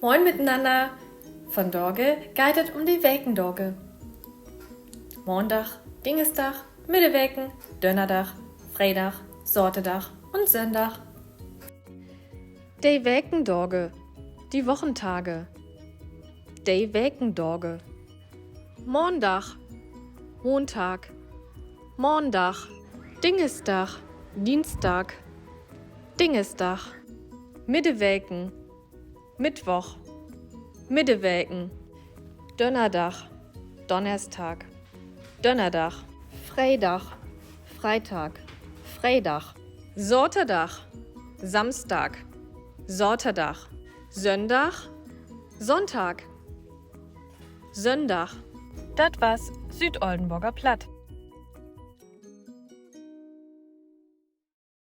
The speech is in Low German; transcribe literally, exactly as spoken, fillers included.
Moin mitenanner. Vondage geiht dat um de Wekendage: Maandag, Dingesdag, Middeweken, Dönnerdag, Freedag, Saterdag un Sünndag. De Wekendage, die Wochentage. De Wekendage: Maandag, Montag. Maandag. Dingesdag, Dienstag. Dingesdag. Middeweken, Mittwoch, Middeweken. Dönnerdag, Donnerstag. Dönnerdag. Freedag, Freitag. Freedag. Saterdag, Samstag. Saterdag. Sünndag, Sonntag. Sünndag. Dat was Süüdollenborger Platt.